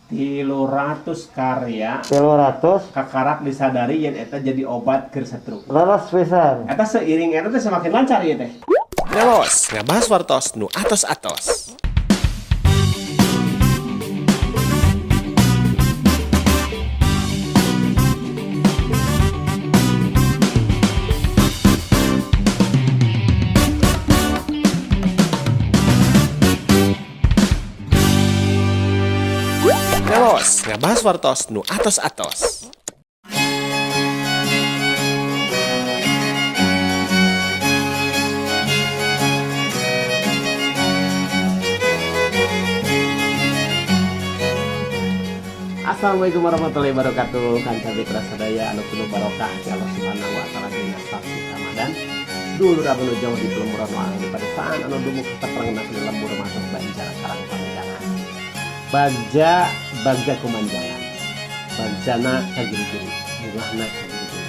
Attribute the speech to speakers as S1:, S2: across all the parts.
S1: 300 karya
S2: 300
S1: kakarak disadari yen eta jadi obat keur stroke.
S2: Leres pisan.
S1: Eta seiring eta teh semakin lancar ya teh.
S3: Ngawas, ngabahas wartos nu atos-atos. Ngawas, ngabahas wartos nu atos-atos.
S1: Assalamualaikum warahmatullahi wabarakatuh. Kanca mitra sadaya anu penuh barokah ti Allah Subhanahu wa taala dina sasi Ramadan. Dulur anu jauh di pelemuran anu di padesaan anu dumuk tetep rengenah di lembur masuk Banjar Karang Pamidangan. Bagja bagja kumanjangan. Bagjana kagiri-giri, bungahna kagiri-giri.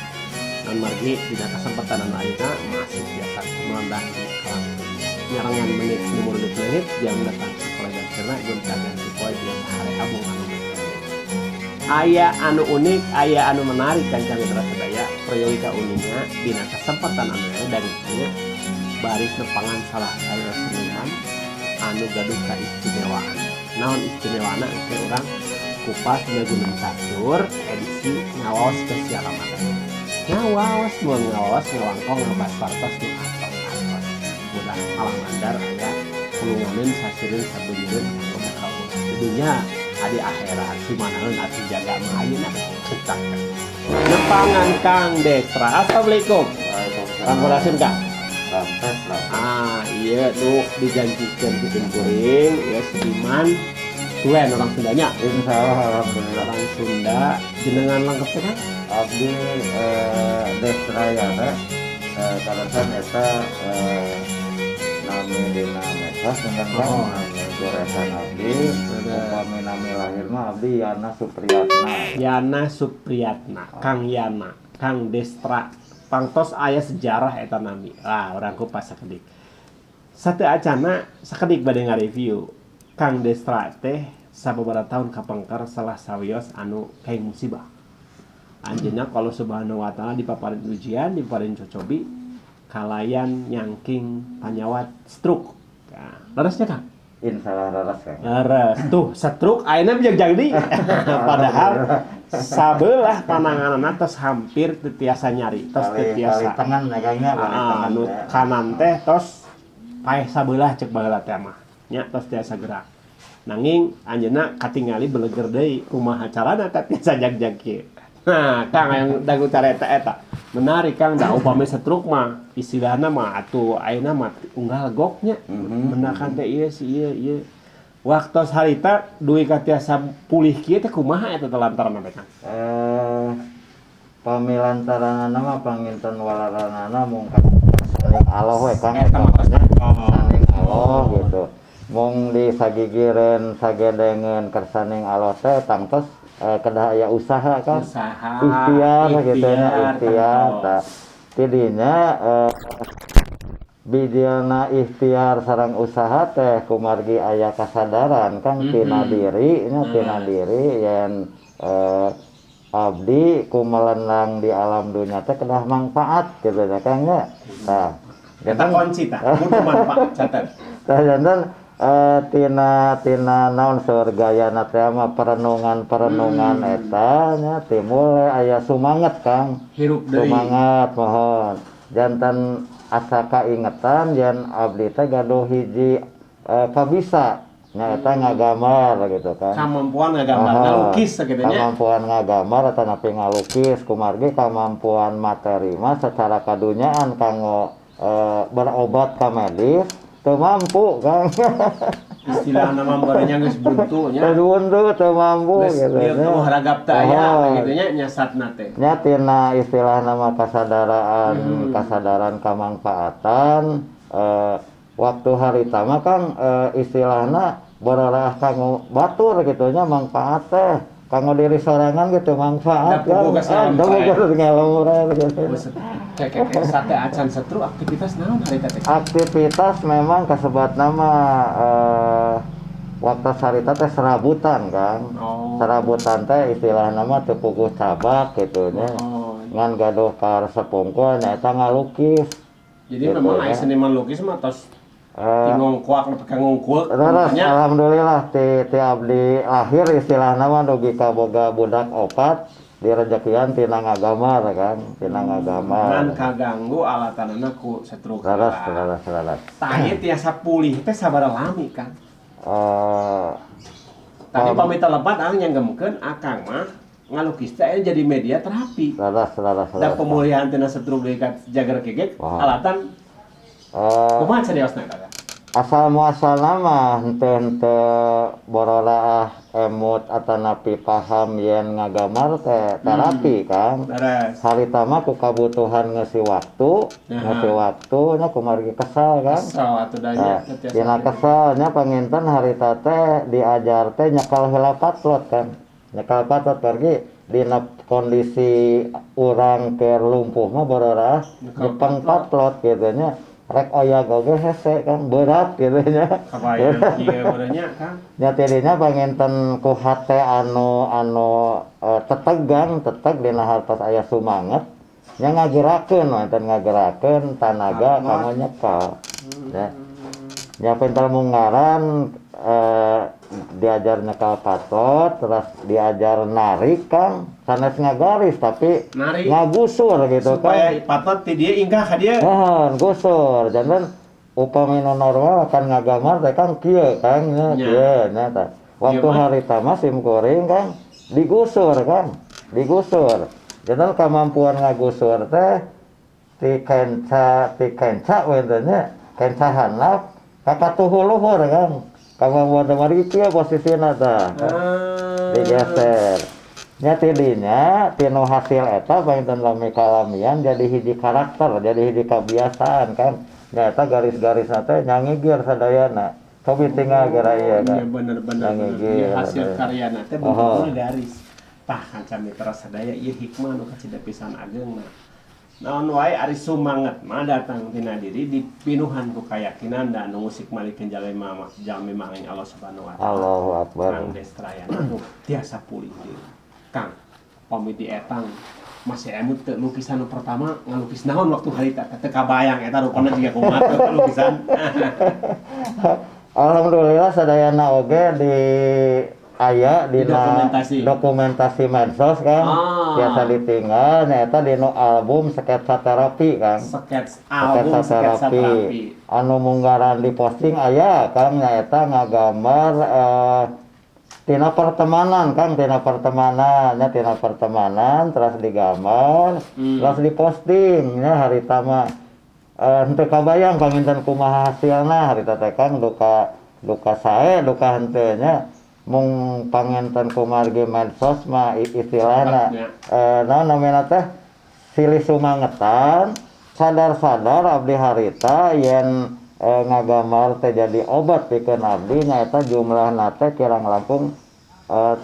S1: Naon margi dina kesempatan anu ayeuna masih biasa melendah di alam dunia. Nyarengan menit nomor 20 menit jam datang sekolah dan cerna gonta ganti poe biasa hare abung anu aya anu unik, aya anu menarik kanca mitra sadaya, priorita uniknya dina kesempatan anu aya dan ieu baris nepangan salah salah seniman anu gaduh kaistimewaan. Naon istimewana engke urang kupas dina Gunung Catur edisi ngawaos spesial Ramadan. Ngawaos mun ngawaos ngawangkong ngabas wartos nu atos-atos. Udah malah mandar aya pulunganeun sasireun sabeunyeun kanggo bekal di dunya adi akhirat sumanaeun atuh jaga mah ayeuna cetak. Nepangan Kang Destra. Assalamualaikum.
S2: Waalaikumsalam.
S1: Sampurasun Kang.
S2: Rampes lah.
S1: Ah, iya tuh dijanjikan ku kuring ya seniman tulen orang Sundanya.
S2: Insya Allah alhamdulillah.
S1: Orang Sunda jenengan lengkap teh Kang?
S2: Abdi Destra Yana kaleresan eta nami dina medsos dengan kan
S1: Oh.
S2: nami goresan abdi upami nami lahir mah abdi Yana Supriyatna.
S1: Yana Supriyatna, Kang Yana, Kang Destra. Pangtos aya sejarah eta nami. Ah, urang kupas sakedik. Sate acana sakedik bade ngareview. Kang Destra teh sababaraha tahun kapengker salah sawios anu kaing musibah. Anjeunna kalau subhanahu wa ta'ala dipaparin ujian, dipaparin cocobi, kalayan nyangking panyawat stroke. Nah, leresnya Kang?
S2: Insya Allah leres Kang.
S1: Leres. Tuh, stroke ayeuna bijak jadi. Padahal sabelah pananganana tos hampir teu tiasa nyari, tos teu
S2: Kali kali
S1: tiasa.
S2: tangan ya Kang nya, kali
S1: Ah,
S2: tangan
S1: anu
S2: teh.
S1: kanan teh tos paeh sabelah cek baheula teh mah. Nya tos tiasa gerak. Nanging anjeunna katingali beleger deui kumaha carana teh tiasa jag-jag kieu. Nah, Kang yang dagu careta eta. Menarik Kang, da upami stroke mah istilahna mah atuh ayeuna mah unggal goknya. Mendakan teh ieu si ieu ieu. Waktos harita dugi ka tiasa pulih kieu teh kumaha eta teh lantaran teh Kang?
S2: Pamilantaranana mah panginten walaranana mung saning Allah we Kang
S1: Eta
S2: eta
S1: mah
S2: mah nya. Saning Allah gitu. Mung disagigireun sagedengeun kersaning Allah teh tangtos kedah aya usaha kan.
S1: Usaha,
S2: Ikhtiar gitu nya,
S1: ikhtiar,
S2: ikhtiar
S1: tangtos.
S2: tah. Tidinya bijilna ikhtiar sareng usaha teh kumargi aya kasadaran Kang tina diri nya, tina diri yen abdi kumelenang di alam dunia teh kedah manfaat gitu nya Kang nya. Tah,
S1: Eta
S2: janten
S1: kunci tah, kudu manfaat catet.
S2: tah janten tina tina naon seur gayana teh mah perenungan-perenungan eta nya timbul aya sumanget Kang.
S1: Hirup deui.
S2: Sumanget mohon. Janten asa kaingetan yen abdi teh gaduh hiji kabisa nyaeta ngagambar gitu kan.
S1: Kamampuan ngagambar, ngalukis sakitu nya.
S2: Kamampuan ngagambar atanapi ngalukis kumargi kamampuan materi mah secara kadunyaan kanggo berobat ka medis teu mampu Kang.
S1: Istilahna mah barenya geus buntu nya.
S2: Teu buntu teu mampu
S1: Geus
S2: gitu
S1: ieu
S2: nya.
S1: teh ragap teh aya
S2: Oh.
S1: kitu nya nyasatna teh.
S2: Nya tina istilahna mah kasadaran, kasadaran kamangfaatan waktu harita mah Kang istilahna bororaah kanggo batur gitu nya mangfaat teh kanggo diri sorangan gitu manfaat
S1: Da puguh geus
S2: kan.
S1: ngelem
S2: Da puguh
S1: bae.
S2: geus ngelem gitu.
S1: Buset. Kek sate acan setru aktivitas naon harita teh?
S2: Aktivitas memang kasebatna mah Waktu harita teh serabutan, Kang. Serabutan teh istilahna mah teu puguh cabak gitu nya. Ngan gaduh karesep wungkul, nyaeta ngalukis.
S1: Jadi
S2: Gitu,
S1: memang
S2: ya.
S1: Aya seniman lukis mah tos ngongkuak nepi ka ngungkul.
S2: Terus
S1: nya.
S2: Alhamdulillah ti abdi lahir, istilahna mah dugi ka boga budak opat, direjekian tina ngagambar kan, tina ngagambar.
S1: Ngan kaganggu alatanana ku stroke.
S2: Leres, leres, leres.
S1: Tah, ieu tiasa pulih teh sabaraha lami, Kang? Tadi pamit lepat ang nyanggemkeun akang mah ngalukis teh aya jadi media terapi.
S2: Leres, leres,
S1: Da
S2: leres.
S1: Pemulihan tina stroke deui ka jagar kegek alatan kumaha cariosna eta?
S2: Asal muasal mah henteu henteu bororaah emut atanapi paham yen ngagambar teh terapi, Kang. Harita mah ku kabutuhan ngeusi waktu, ngeusi waktu nya kumargi kesal kan.
S1: Kesel atuh da nya.
S2: Nah,
S1: Teu tiasa
S2: dina keselnya panginten harita teh diajar teh nyekel heula patlot kan. Nyekel patlot pergi dina kondisi urang keur lumpuh mah bororaah
S1: Nyekel
S2: nyepeng patlot gitu nya. Rek oyag oge hese kan, berat gitu nya.
S1: Kabayang kieu beureunya, Kang.
S2: Nya tidinya panginten ku hate anu anu tetegang, teteg dina hartos aya sumanget nya ngagerakeun, wonten ngagerakeun tanaga kanggo nyekel. Ya. Nya pinter munggaran diajar nyekel patot, terus diajar narik, Kang, sanes ngagaris tapi
S1: Narik.
S2: Ngagusur gitu
S1: Supaya
S2: kan.
S1: Patot ti dieu ingkah ka dieu.
S2: Nahan, gusur. Janten upami nu normal akan ngagambar teh kan kieu kan nya, kieu nya tah. Waktu
S1: Ieu mah.
S2: Harita mah sim kuring kan digusur kan, digusur. Janten kemampuan ngagusur teh ti kenca wenten nya, kenca handap ka katuhu luhur kan. Kemampuan teh mari kieu posisina tah. Digeser. Nya tidinya tinu hasil eta panginten lami kalamian jadi hiji karakter, jadi hiji kebiasaan kan. Nya eta garis-garisna teh nyangigir sadayana. Cobi tinggal geura ieu
S1: Iya
S2: kan.
S1: Bener bener bener.
S2: Nyangigir.
S1: Ieu hasil karyana teh bentukna garis. Tah, kanca mitra sadaya, ieu hikmah nu kacida pisan ageungna. Naon wae ari sumanget mah datang tina diri dipinuhan ku kayakinan dan nu ngusik malikeun jalma jalmi manging Allah Subhanahu wa Taala.
S2: Allahu Akbar.
S1: Kang Destrayana tuh tiasa pulih deui. Kang, pami dietang masih emut teu lukisan nu pertama ngalukis naon waktu harita teu kabayang eta rupana jiga kumaha teu lukisan.
S2: Alhamdulillah sadayana oge di aya
S1: Di
S2: dina
S1: dokumentasi.
S2: Dokumentasi medsos kan. Biasa ditinggal nyaeta dina album sketsa terapi kan.
S1: Sketsa album sketsa terapi.
S2: Anu munggaran diposting aya Kang, nyaeta ngagambar tina pertemanan Kang, tina pertemanan nya, tina pertemanan terus digambar, terus diposting nya. Harita mah henteu kabayang panginten kumaha hasilna harita teh Kang, duka duka sae duka henteu nya, mung panginten kumargi medsos mah istilahna
S1: Cepatnya.
S2: Naon namina teh, silih sumangetan, sadar-sadar abdi harita yen ngagambar teh jadi obat pikeun abdi, nyaeta jumlahna teh kirang langkung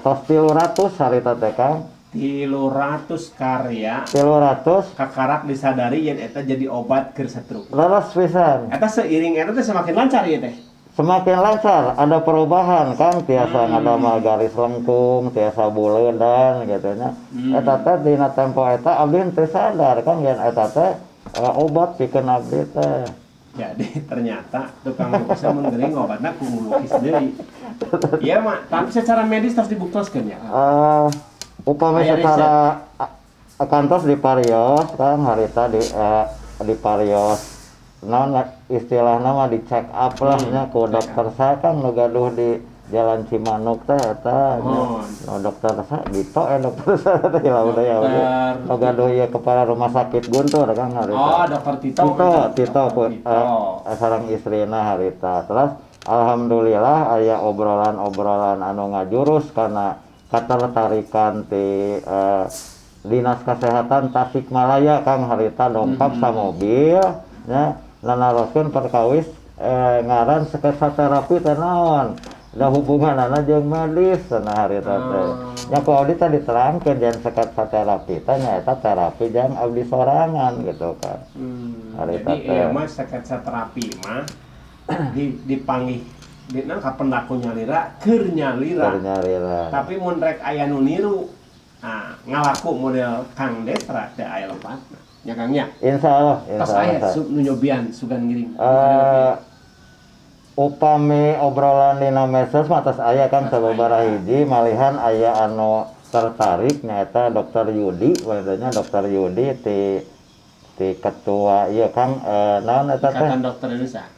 S2: tos 300 harita teh Kang.
S1: 300 karya.
S2: 300.
S1: Kakarak disadari yen eta jadi obat keur stroke.
S2: Leres pisan.
S1: Eta seiring eta teh semakin lancar ya teh.
S2: Semakin lancar, ada perubahan kan, tiasa ngadamel garis lengkung, tiasa buleudan gitu nya. Eta teh dina tempo eta abdi teu sadar kan yen eta teh obat pikeun abdi teh.
S1: Jadi ternyata tukang lukisnya mun gering obatna ku lukis deui. Iya mah, tapi secara medis harus dibuktoskeun ya.
S2: Upami
S1: Aya
S2: secara kantos di parios kan harita di parios naon istilahna mah di check up lah nya ku
S1: check up.
S2: Dokter saya kan nu gaduh di Jalan Cimanuk teh eta nya.
S1: Oh.
S2: Nu dokter sa Dito dokter sa teh lah udah ya udah.
S1: Dokter
S2: Nu gaduh ieu kepala rumah sakit Guntur kan harita.
S1: Oh, dokter Tito.
S2: Tito, Tito,
S1: Dokter Tito.
S2: Sareng istrina harita. Terus alhamdulillah aya obrolan-obrolan anu ngajurus karena ketertarikan ti Dinas Kesehatan Tasikmalaya Kang harita dongkap samobil nya, nanaroskeun perkawis ngaran sketsa terapi teh naon. Da hubunganana jeung medis cenah harita teh. Nya ku abdi teh diterangkeun jan sketsa terapi teh nyaeta terapi jang abdi sorangan gitu kan. Harita
S1: Jadi
S2: teh.
S1: iya mah sketsa terapi mah dipanggih Dina kapendak ku nyalira, keur nyalira.
S2: Keur nyalira.
S1: Tapi mun rek aya nu niru, ah, ngalaku model Kang Desra teh aya lempatna. Nya Kang nya.
S2: Insya Allah,
S1: Tos
S2: insya
S1: aya
S2: Allah.
S1: nu nyobian sugan ngiring.
S2: Upami obrolan dina medsos mah tos aya kan
S1: Tos
S2: sababaraha
S1: aya.
S2: Hiji, malihan aya anu tertarik nyaeta Dr. Yudi, nya Dr. Yudi ti ti ketua ieu Kang, naon eta teh?
S1: Ikatan Dokter Indonesia.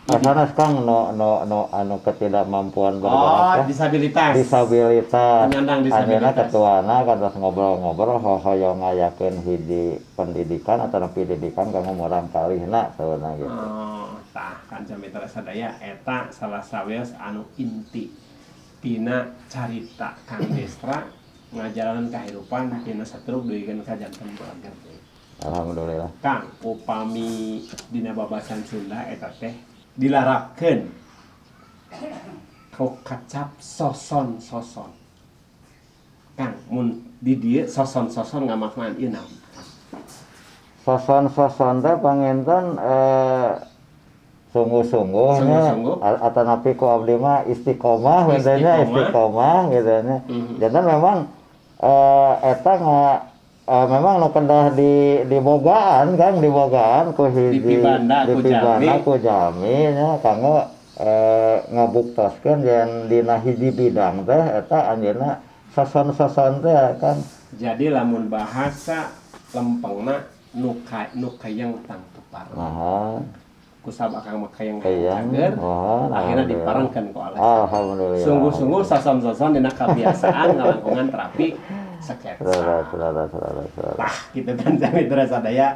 S2: Asanas Kang no no no anu ketidakmampuan
S1: Oh,
S2: bergerak teh.
S1: Disabilitas.
S2: Disabilitas.
S1: Penyandang
S2: Akhirnya
S1: disabilitas.
S2: Ketuana kan terus ngobrol-ngobrol hohoyong ngayakeun hiji pendidikan atau pendidikan kanggo murangkalihna saurna gitu.
S1: Oh, tah kanca mitra sadaya, eta salah sawios anu inti tina carita Kang Desra ngajalanan kahirupan tina stroke dugikeun ka janten bager.
S2: Alhamdulillah.
S1: Kang, upami dina babasan Sunda eta teh dilarapkeun ku kacap soson-soson. Kang, mun di dieu soson-soson ngamaknaan ieu naon?
S2: Soson-soson teh panginten sungguh-sungguh nya.
S1: Sungguh-sungguh.
S2: Atanapi ku abdi mah istiqomah nya,
S1: Istiqomah.
S2: Istiqomah gitu nya. Janten memang eta memang nu kedah di dibogaan Kang, dibogaan ku hiji
S1: Dipibanda ku
S2: dipibanda
S1: jalmi.
S2: Ku jalmi nya kanggo ngabuktoskeun yen dina hiji bidang teh eta anjeunna soson-soson teh kan.
S1: Jadi lamun bahasa lempengna nu kayang tangtu pareng.
S2: Nah,
S1: Kusab akang mah kayang
S2: kayang,
S1: cager,
S2: wah,
S1: akhirnya
S2: alhamdulillah.
S1: Diparengkeun ku Allah.
S2: Alhamdulillah.
S1: Sungguh-sungguh soson-soson dina kebiasaan ngalangkungan terapi sketsa.
S2: Saudara, saudara, saudara, saudara.
S1: Tah, gitu kan mitra sadaya.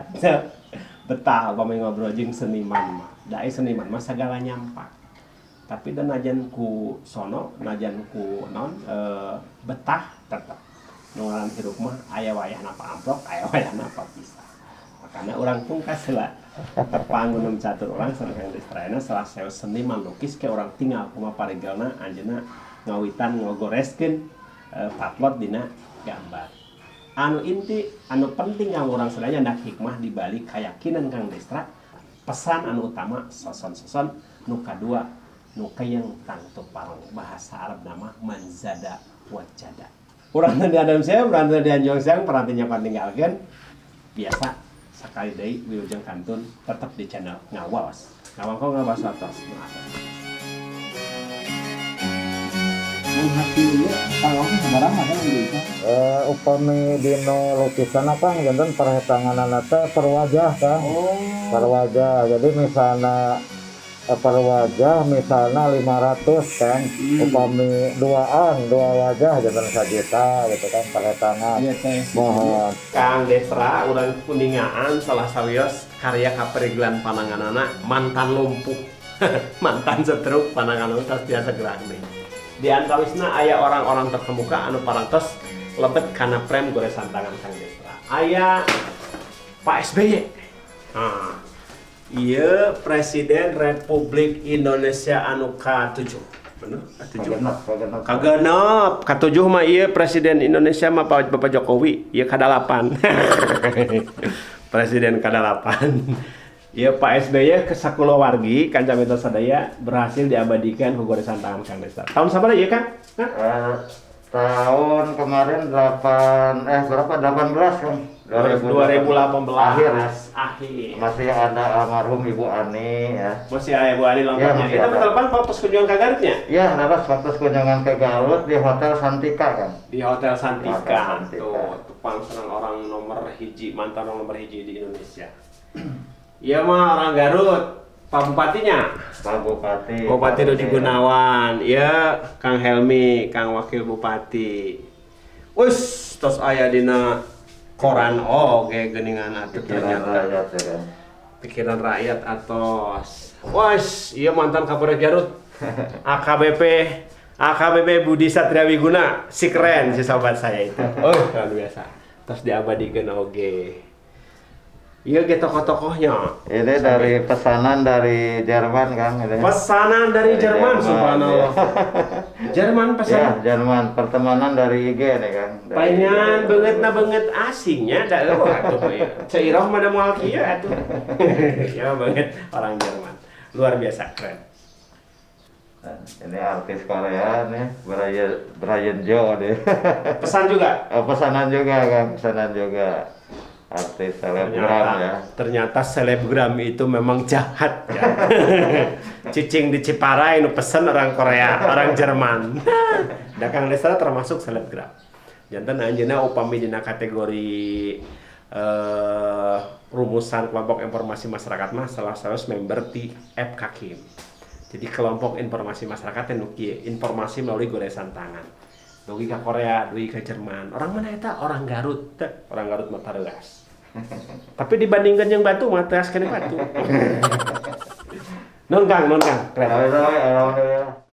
S1: Betah upami ngobrol jeung seniman mah. Da ai seniman mah sagala nyampak. Tapi dan najan ku sono, najan ku non betah tetep. Nu ngaran hirup mah aya wayahna amplok, aya wayahna pisah. Makanya urang pungkas heula. Tepang gunung catur urang sareng Kang Destrayana salah sawios seniman lukis ke urang tinggal kumaha paregelna anjeunna ngawitan ngogoreskeun patlot dina gambar. Anu inti, anu penting kang urang sadaya nyandak hikmah di balik keyakinan Kang Destra, pesan anu utama soson-soson, nu kadua nu kayang tangtu pareng, bahasa Arab nama manzada wajada. Urang teh di Adam Siang, urang teh di Anjong Siang, perantinya pantinggalkeun biasa sakali deui wilujeng kantun tetep di channel Ngawaos. Ngawangkong ngawas atos.
S4: Mun hasilnya pangawasna sabaraha kan bisa?
S2: Upami dina lukisan apa janten perhitunganna teh per wajah Kang.
S4: Oh.
S2: Per wajah. Jadi misalnya per wajah misalnya 500 kan. Upami duaan, dua wajah janten 1 juta gitu kan perhitungan.
S1: Iya teh.
S2: Mohon.
S1: Kang Destra urang kuningaan salah sawios karya kaperigelan pananganana mantan lumpuh. Mantan stroke pananganana tos biasa gerak deui. Di antawisna aya orang-orang terkemuka anu parantos lebet kana frame goresan tangan Kang Destra. Aya Pak SBY. Nah, ieu Presiden Republik Indonesia anu ka-7. Bener? Ka-7.
S2: Kagenep, kagenep.
S1: Kagenep, ka-7 mah ieu Presiden Indonesia mah Pak Bapak Jokowi, ieu ka-8. Presiden ka-8. Ieu Pak SBY ke sakulawargi kanca mitra sadaya berhasil diabadikan ku goresan tangan Kang Destra. Tahun sabaraha ieu, Kang? Hah?
S2: Tahun kemarin 8 berapa, 18 kan.
S1: 2018
S2: akhir ya.
S1: Akhir.
S2: Masih ada almarhum Ibu Ani ya.
S1: Masih aya Bu Ani
S2: Ya,
S1: lengkapnya.
S2: masih
S1: Kita
S2: ada.
S1: telepon waktu kunjungan ke Garutnya.
S2: Ya, leres waktu kunjungan ke Garut di Hotel Santika kan.
S1: Di Hotel Santika.
S2: Hotel Santika.
S1: Tuh, tepang senang orang nomor hiji, mantan orang nomor hiji di Indonesia. Iya mah orang Garut, Pak Bupatinya.
S2: Pak Bupati.
S1: Bupati Dodi Gunawan, ya Kang Helmi, Kang Wakil Bupati. Wus, tos aya dina koran oge geuningan atuh
S2: Pikiran
S1: ternyata.
S2: Rakyat ya kan.
S1: Pikiran Rakyat atos. Wes, iya mantan Kapolres Garut. AKBP AKBP Budi Satria Wiguna, si keren si sobat saya itu. Oh, luar biasa. Terus diabadikan oge. Iya ge tokoh-tokohnya.
S2: Ini dari pesanan dari Jerman Kang ini.
S1: Pesanan dari
S2: Dari
S1: Jerman,
S2: Jerman,
S1: subhanallah. Jerman
S2: Ya,
S1: pesanan.
S2: Jerman, pertemanan dari IG nih Kang. Dari
S1: Palingan
S2: IG.
S1: banget na banget asingnya da eueuh atuh ya. Ceu Iroh mana moal kieu atuh. Ya banget orang Jerman. Luar biasa keren.
S2: Nah, ini artis Korea nih, Brian Brian Jo deh.
S1: Pesan juga.
S2: Oh, pesanan juga kan, pesanan juga. Artis selebgram
S1: Ternyata,
S2: ya.
S1: ternyata selebgram itu memang jahat ya. Cicing di Ciparai nu pesen orang Korea, orang Jerman. Da Kang Desra termasuk selebgram. Janten anjeunna upami dina kategori rumusan kelompok informasi masyarakat mah salah satu member ti FKKIM. Jadi kelompok informasi masyarakat nu kieu, informasi melalui goresan tangan. Dugi ka Korea, dugi ka Jerman. Orang mana eta? Orang Garut. Teh, orang Garut mah tareas. Tapi dibandingkan yang Batu mah teas keneh Batu. Nuhun Kang, nuhun Kang. Keren.
S2: Alhamdulillah.